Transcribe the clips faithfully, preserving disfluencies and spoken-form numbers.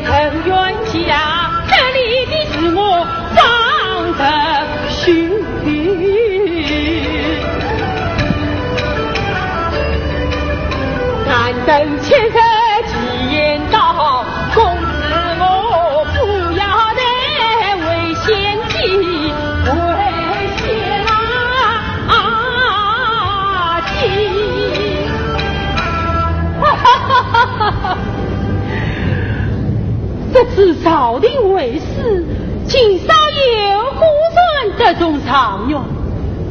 藤原家，这里的事我方才寻。难得前日其言道，公子我不要再为先计，为先啊计。哈哈哈哈哈！ 得知朝廷会试，今朝又果然得中状元。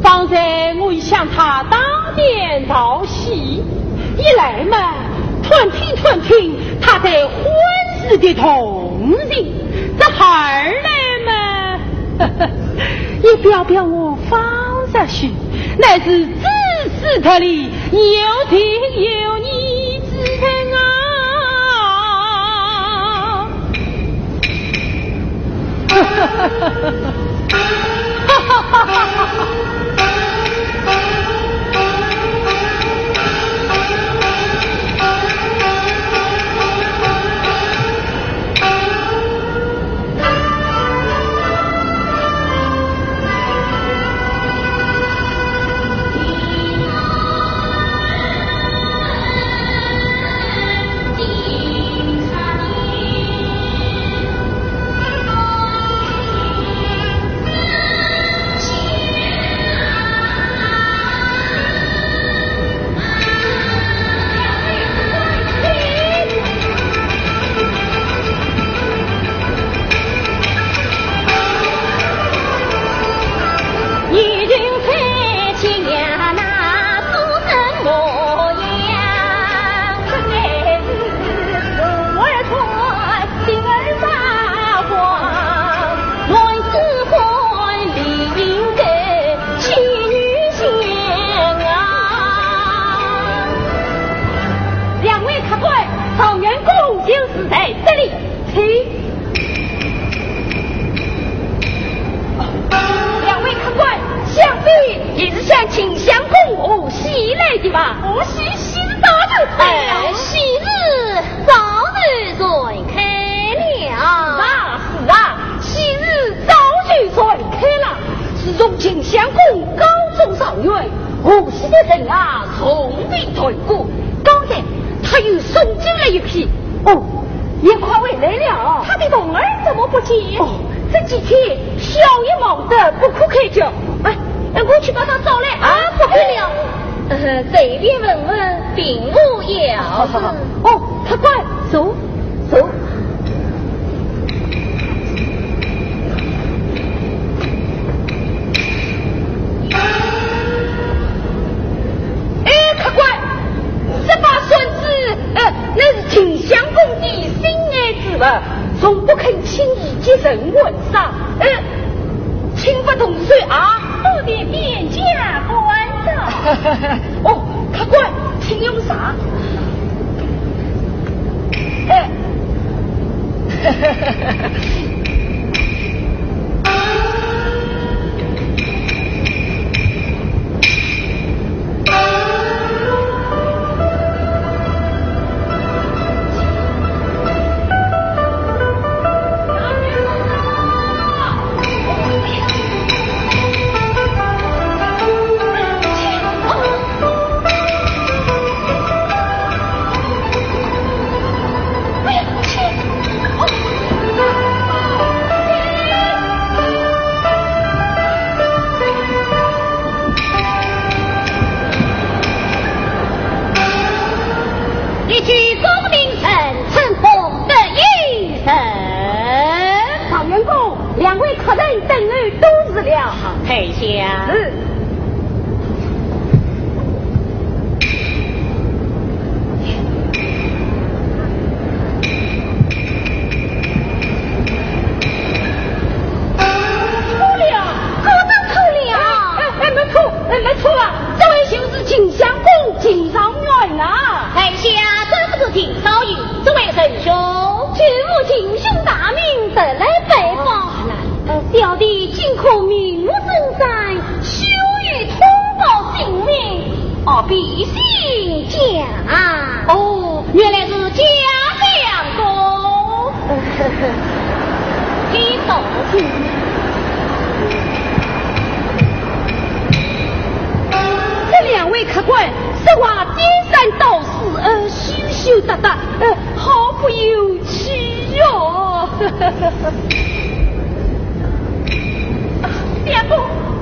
方才我已向他当面道喜，一来嘛，探听探听他在欢事的动静，这二来嘛，也表表我方才去，乃是自私得利， 有情有义之人啊！两位客官，状元公就是在这里。请。两位客官，想必也是向秦相公贺喜来的吧？贺喜，喜事早就传开了。哎，喜事早就传开了。是啊，是啊，喜事早就传开了。自从秦相公高中状元，贺喜的人啊，从未断过。刚才他又送进来一批。哦，也快回来了。他的童儿怎么不见？哦，这几天小爷忙得不可开交。哎，我去把他找来啊。啊，不必了。呃，随便问问，并无要事。哦，客官，走，走。哎，客官，这把扇子，呃，乃是秦相公的心爱之物，从不肯轻易给人玩赏。呃，请勿动手啊！多谢店家关照。哦，客官，请用茶。哎。一举功名成，春风得意人。状元公，两位客人等候多时了。好，退下。是。 错了，果真错了。哎，哎，没错，哎，没错啊，这位就是秦相公秦状元呐。哎呀，真是个秦少爷，这位仁兄。今日秦兄大名，特来拜访。呃，小弟今可明目张胆，休有通报姓名。哦，敝姓蒋。哦，原来是蒋相公。呃，听懂。这两位客官说话颠三倒四，呃，羞羞答答，呃，好不有趣哟。啊，相公，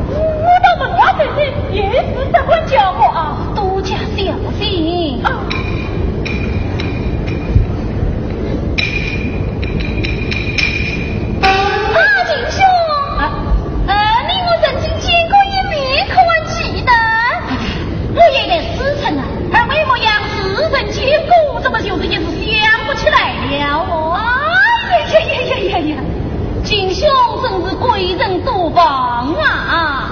我到门外走走，有事只管叫我啊。多加小心。啊。 啊，秦兄，啊，呃，你我曾经见过一面，可还记得？我也在思忖啊，二位模样似曾见过，怎么就是一时想不起来了哦？哎呀呀呀呀呀呀！秦兄真是贵人多忘啊！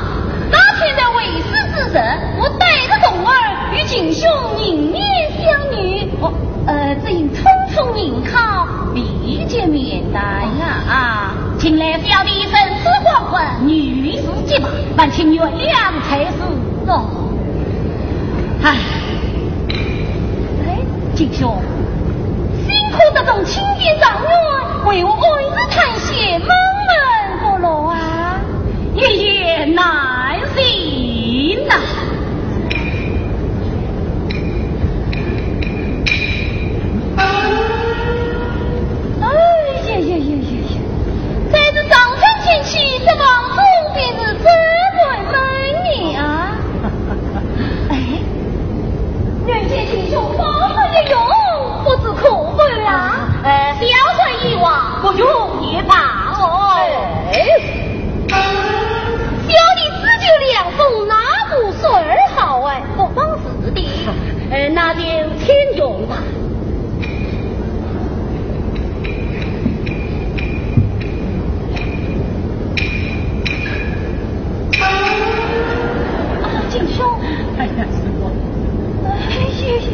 那天在会试之时，我带着童儿与秦兄迎面相遇，哦，呃，只因匆匆迎客，未及面谈啊。啊，近来小弟神思恍惚，女事急忙，还请原谅才是哦。唉。哎，秦兄，新科得中青年状元，为何暗自叹息，闷闷不乐啊？一言难尽呐。哎呀呀呀呀呀！在这上等天气，这房中便是这般闷热啊。哎， 愿见秦兄方寸一用，不知可否啊？啊，呃，小生以往，不用也罢哦。哎。小弟只求两封，哪个说而好哎，不妨事的。呃，那就请用吧。 啊，秦兄。哎呀，师傅。哎呀呀，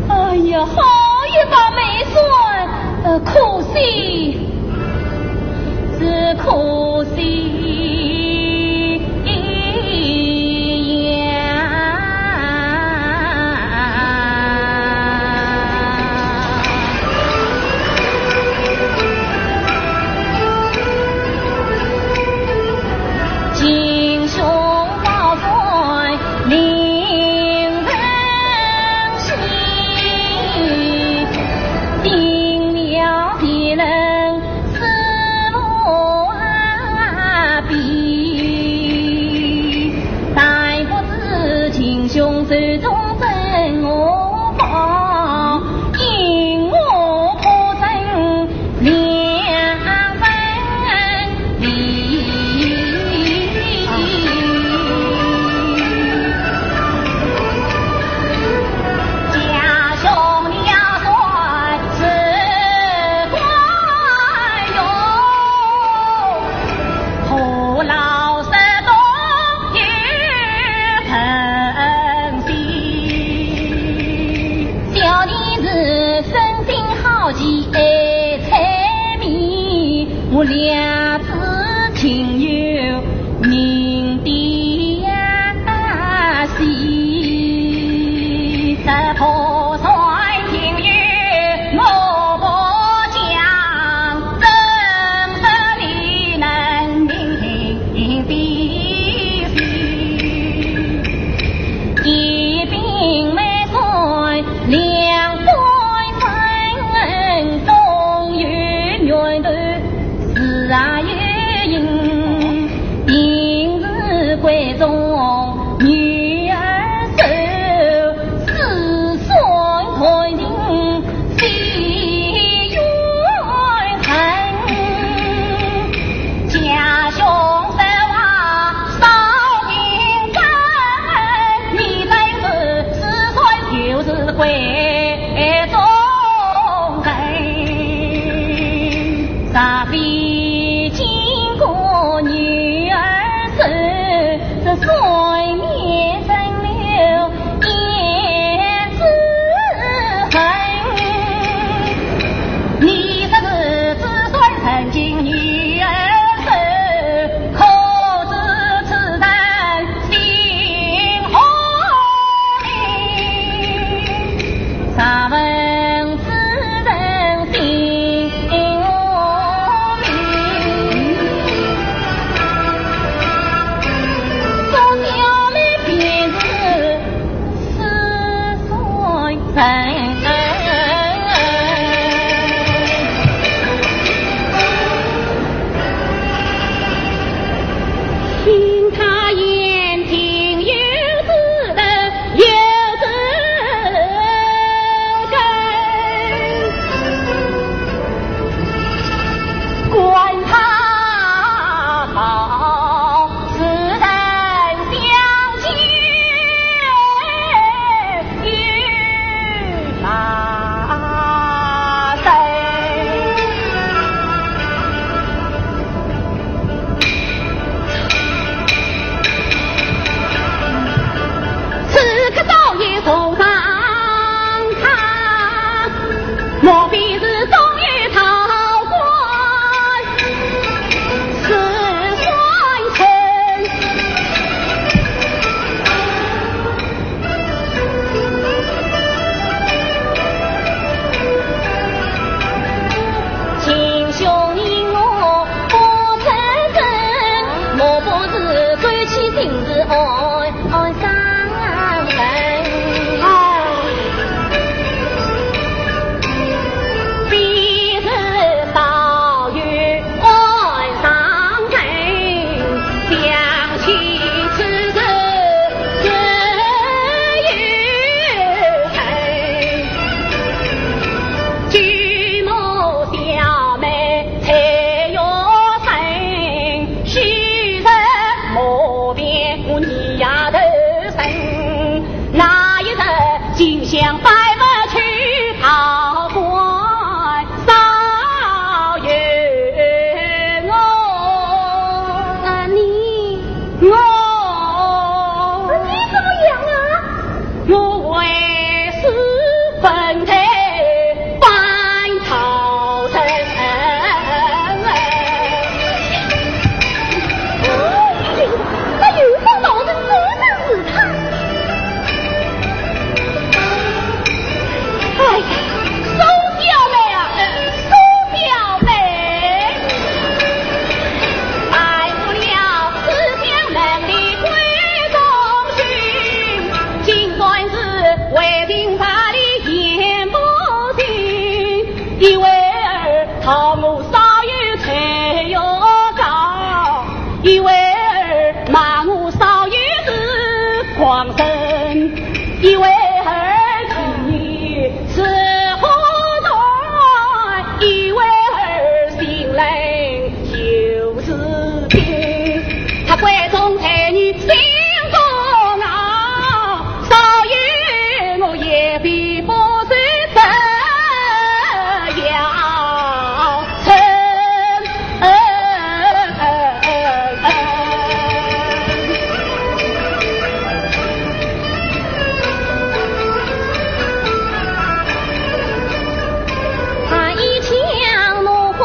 哎呀，好一把美算，呃，可惜，只可惜呀。 秦兄宝传临盆兮，定了别人 思无边，但不知秦兄手中赠我宝，因我可赠两份礼。 小弟是生性好奇爱猜谜，我两次请有 明的呀，是这破船停于我不讲，怎说你能明的是？一柄梅扇两半分，中有圆头，字啊有影。骂我少爷才要高，一会儿骂我少爷是狂人，一会儿提你是好人，一会儿心冷就是冰。他关中才女心中熬， 少爷，我也比不是这样成。他一腔怒火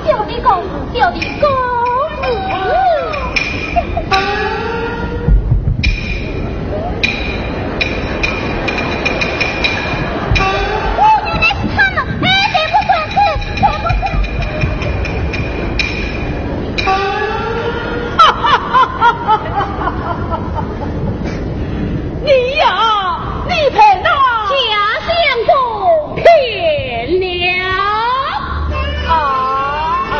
小的公子，小的公子。我原来是他们，哎，谁不准，谁不准。你呀，你被那假相公骗了。啊，啊。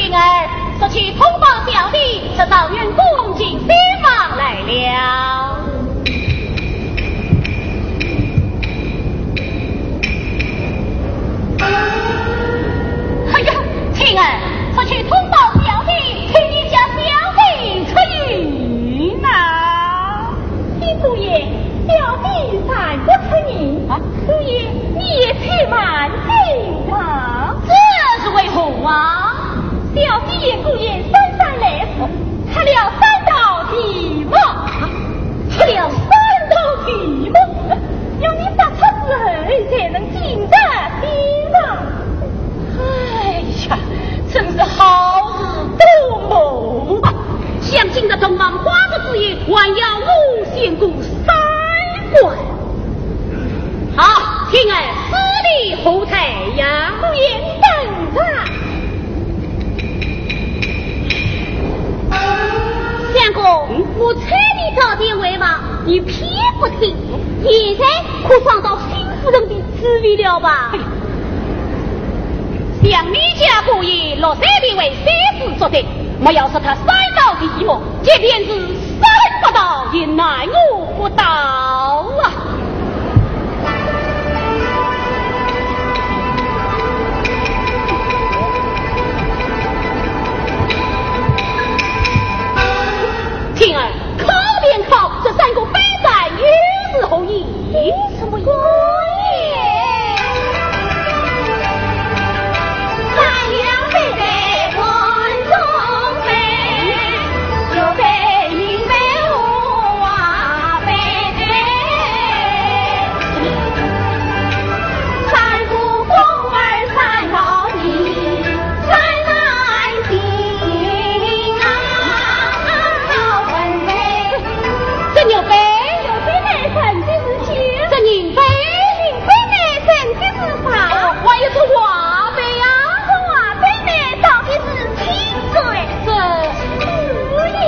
青儿，速去通报小弟，这状元公进新房来了。哎呀，青儿，速去通报小弟，替你家小弟出迎呐。新姑爷，小弟暂不出迎。啊？姑爷，你也且慢走吧。这是为何啊？小弟言，姑爷姗姗来迟，出了三道题目。出了三道题目？要你答出之后才能进得厅堂。哎呀，真是好事多磨啊！想进得洞房花烛之夜，还要我先过三关。好，青儿，司礼何在呀？姑爷，你等着。相公，嗯？我催你早点回房，你偏不听，现在可撞到新夫人的滋味了吧？哎呀，想你家姑爷六岁便为三子作对，莫要说他三道题目，即便是三百道也难我不倒啊！青儿，考便考，这三个杯盏又是何意？什么意？这牛杯，牛杯乃盛的是酒，这银杯，银杯乃盛的是茶。哦，还有这瓦杯呀？这瓦杯乃倒的是清水。这，姑爷。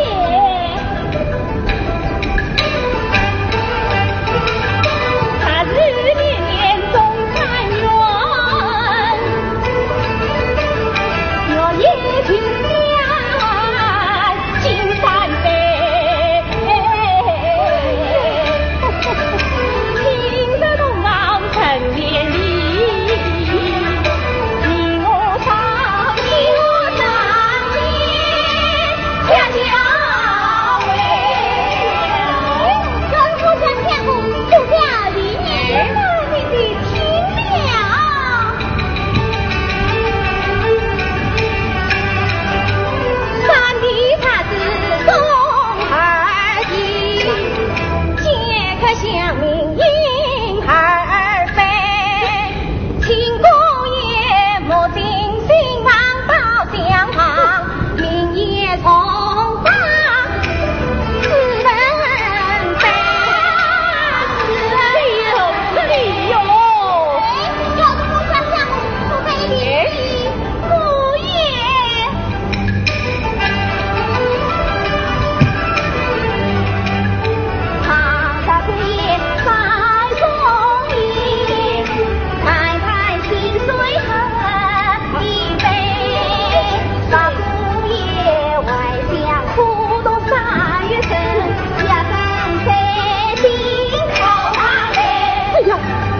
哎呀，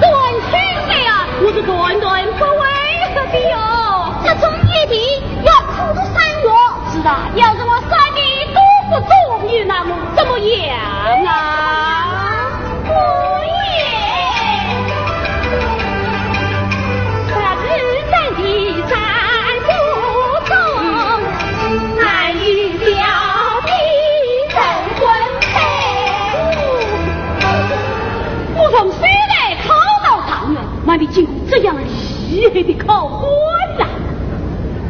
断绝哉啊，我是断断不会喝的哟。这种约定要苦读三月。是啊，要是我三年都不中意，那么怎么样啊？姑爷。我从西来考到状元，还没见过这样厉害的考官呐！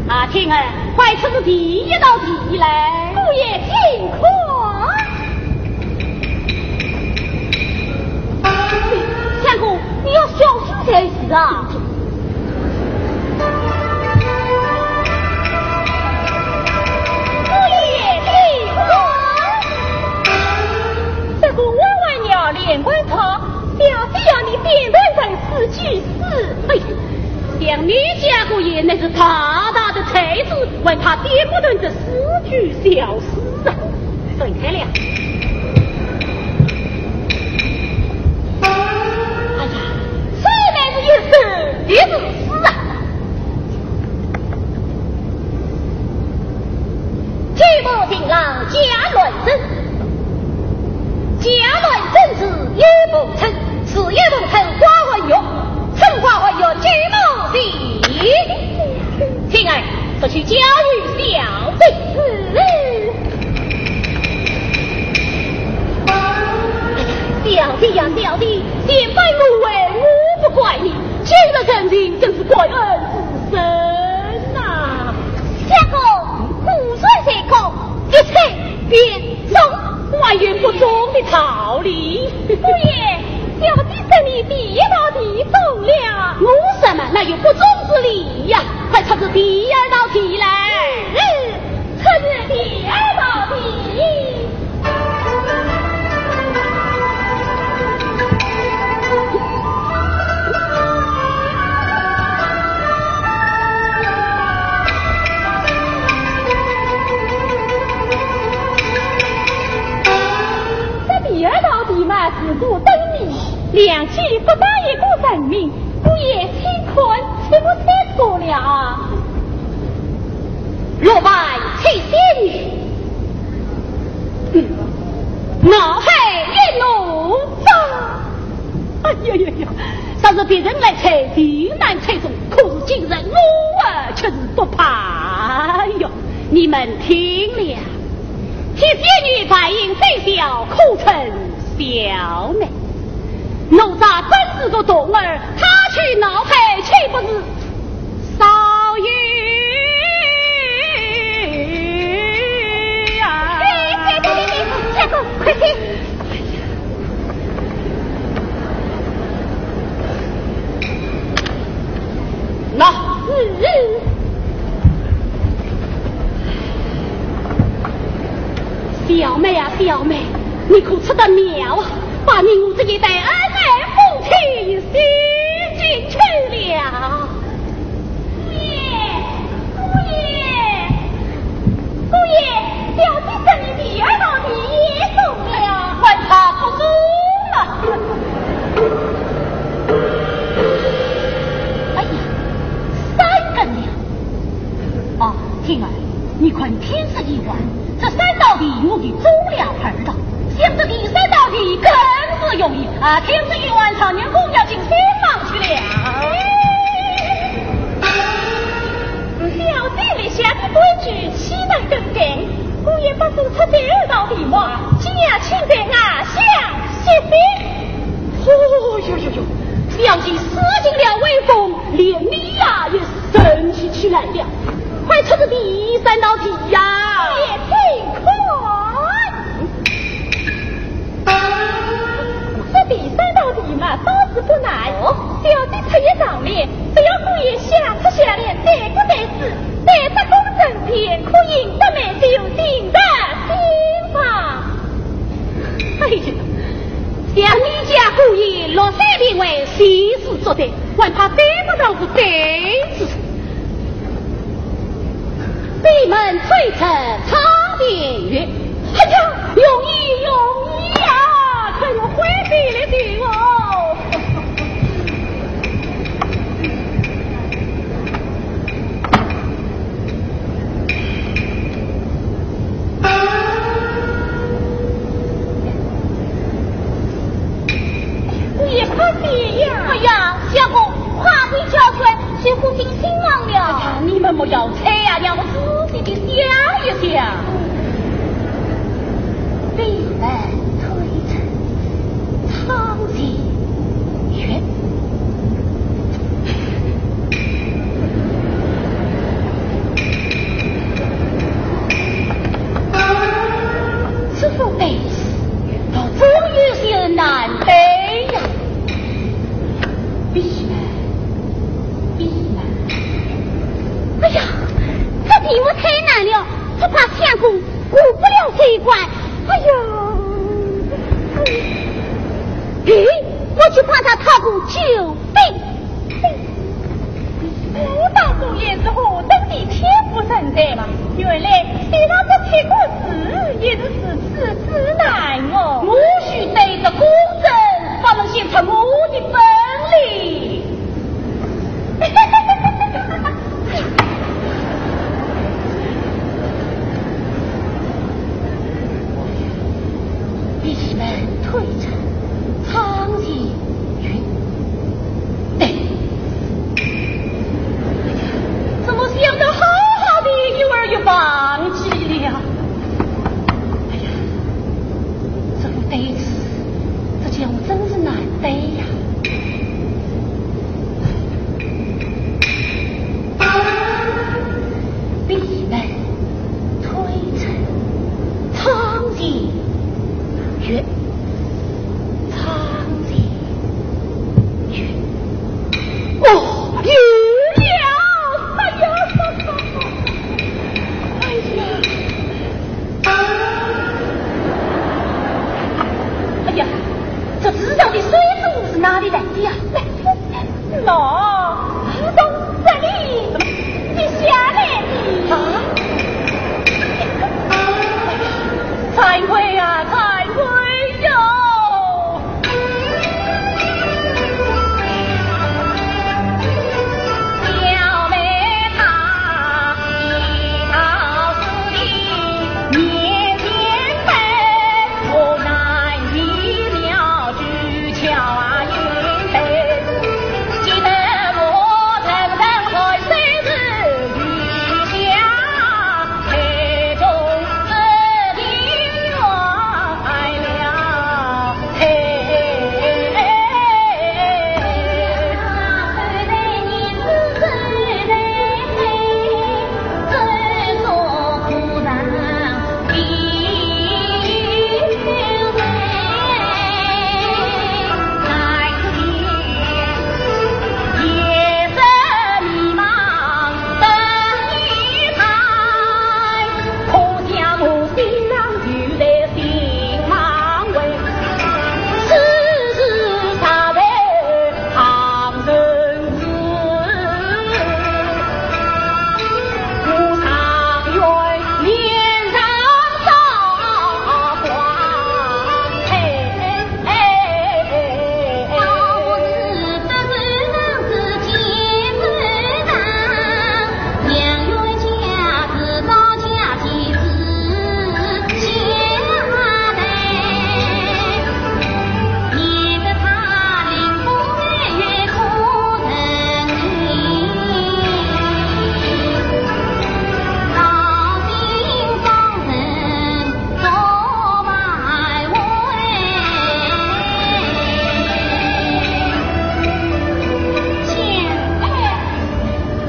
啊，青儿，快出示第一道题来。姑爷请看。相公，你要小心才是啊。姑爷请看。这个弯弯绕连环套，小姐要你点头成诗句诗。哎，想你家姑爷乃是大大的才子，还怕点不断的诗句小诗啊，分开了。哎呀，这乃是一首的诗啊！举目情郎家乱真，家乱真是有不成，是有不成，花还有，春花还有，举目情。 青儿，速去交与小姐。是。哎呀，小姐呀，小姐，前番误会，我不怪你，今日成情，真是感恩至深呐。相公，果然相公，一切便中，还有不中的道理。姑爷，小姐说你第一道题中了。我说嘛，哪有不中之理呀？ 快出示第二道题来。嗯，出示第二道题。这第二道题嘛，是个灯谜，两句不到一个人名。 姑爷，请看，是不是错了啊？落败七仙女，嗯，脑海一怒发。哎呀呀呀，若是别人来猜，定难猜中，可是今日我儿却是不怕哟。你们听了。 七仙女白云飞小，可称小妹。哪吒本是个童儿，他去闹海岂不是少爷呀？哎，别，别，别，别，相公，快停！ 喏，嗯。小妹啊，小妹，你可出得妙啊，把你我这一对恩爱夫妻吸进去了。姑爷，姑爷，姑爷，小姐说你第二道题也中了。还怕不中啊？ 哎呀，三更了。啊，青儿，你看天色已晚，这三道题我已中了二道，想这第三道题更是容易啊！天色已晚，常言姑娘请先忙去了。小姐立下的规矩，岂能更改？姑爷不是出第二道题吗？今夜请在衙下歇息。 哦哟哟哟，小姐失尽了威风，连你呀也生气起来了。快出示第三道题呀！也请看。这第三道题嘛，倒是不难。哦。小姐出一张联，只要姑爷下出下联，对不对字，对得公正便可，应得满就进得心房。 哎呀，想你家姑爷六岁便会吟诗作对，还怕对不上是对子。闭门吹灯唱边月。哎呀，容易容易啊，看我会飞了的哦。 姑爷快点呀！哎呀，相公，快点叫出来，谁不听新郎了？哎呀，你们不要猜呀，让我仔细地想一想。闭门吹灯唱边月。 这副本事，倒真有些难背呀。闭门，闭门。哎呀，这题目太难了，只怕相公过不了这一关。哎呀，哎，我去帮他讨个救兵。我当初也是何等的铁骨铮钽嘛，原来遇到这铁骨子也是如此之难哦。我须对这古镇法门显出我的本领。闭门推车，窗前云。对，怎么想得好好的，又儿又忘记了？哎呀，这副对子，这叫我真是难对呀。闭门推车，窗前月，窗前月。哦，有了！哎呀，哎呀，哎呀，这地上的水珠是哪里来的呀？喏，是从这里滴下来的。啊？惭愧呀，惭愧哟！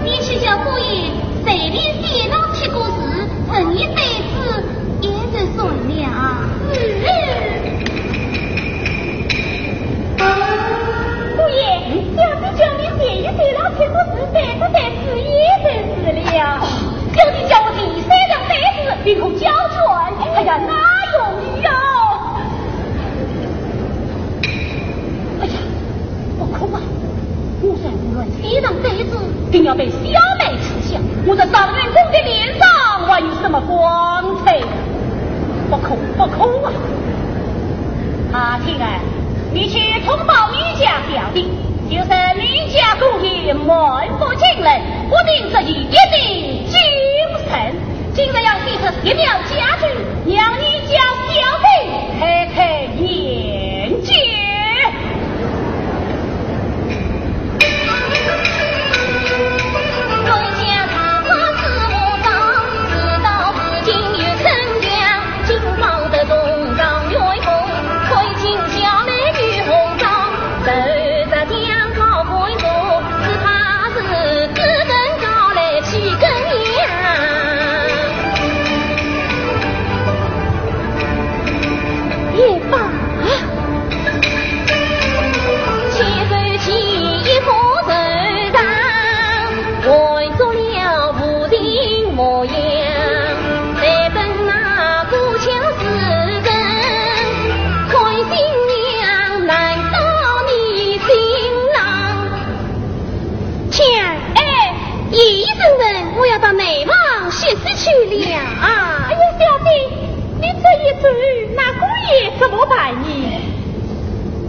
你去叫姑爷随便写张贴个字，问一对子也就算了。姑爷，小姐叫你写一写，老贴个字，对不对子也就是了。小姐叫我第三张对子，凭空交卷，哎呀，哪容易哟！哎呀，不可啊！我若胡乱写上对子，定要被小妹耻笑。我这状元公的脸上还有什么光彩？不可，不可啊！啊，青儿，你去通报你家小姐，就说你家姑爷满腹经纶，不听则已，一定精神。 今日要写出十秒佳句，让你家小姐开开眼界。呀，哎呀，小姐，你这一走，那姑爷怎么办呢？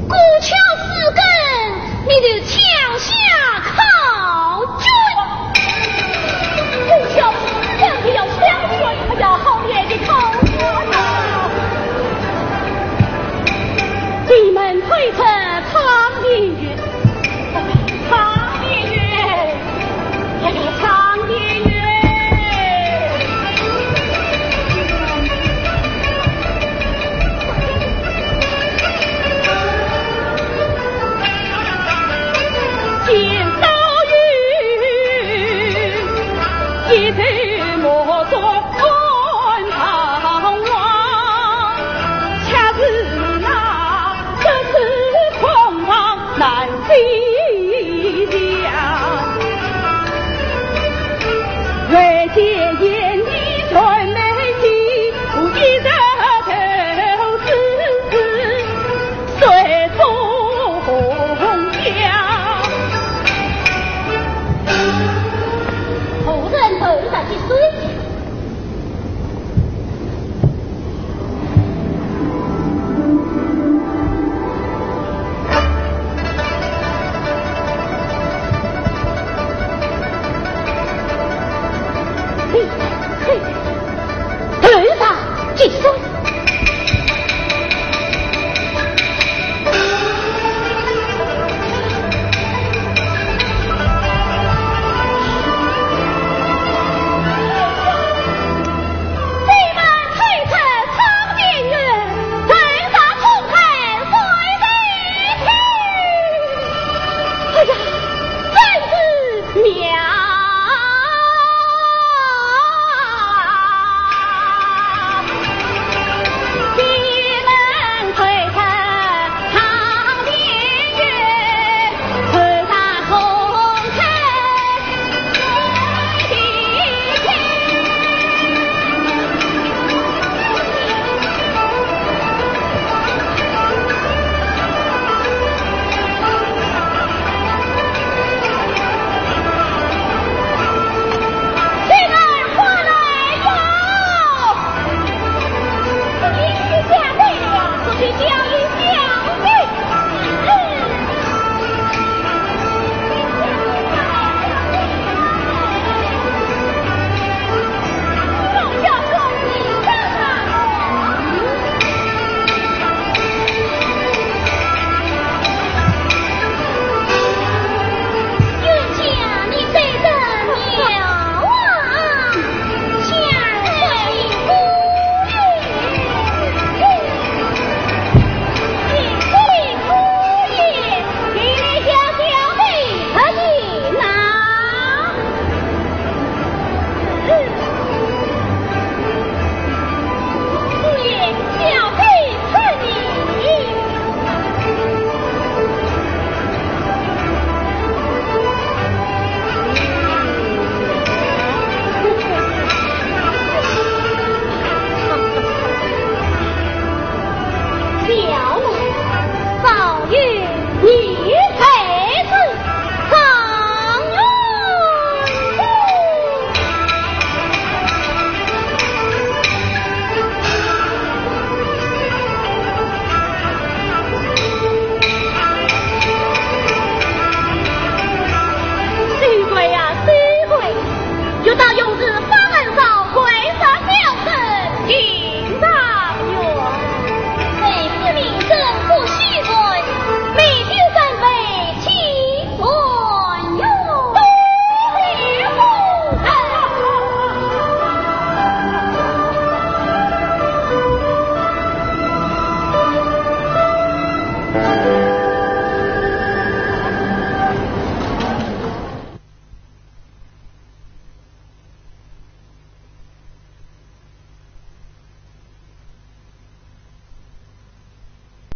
过桥四更，你就跳下考卷。过桥四更，你要跳下去，可要好脸的考卷啊！闭门推车唱离别。 唱离别，唱离别。夫人，头上去睡。 嘿，嘿，头上去睡。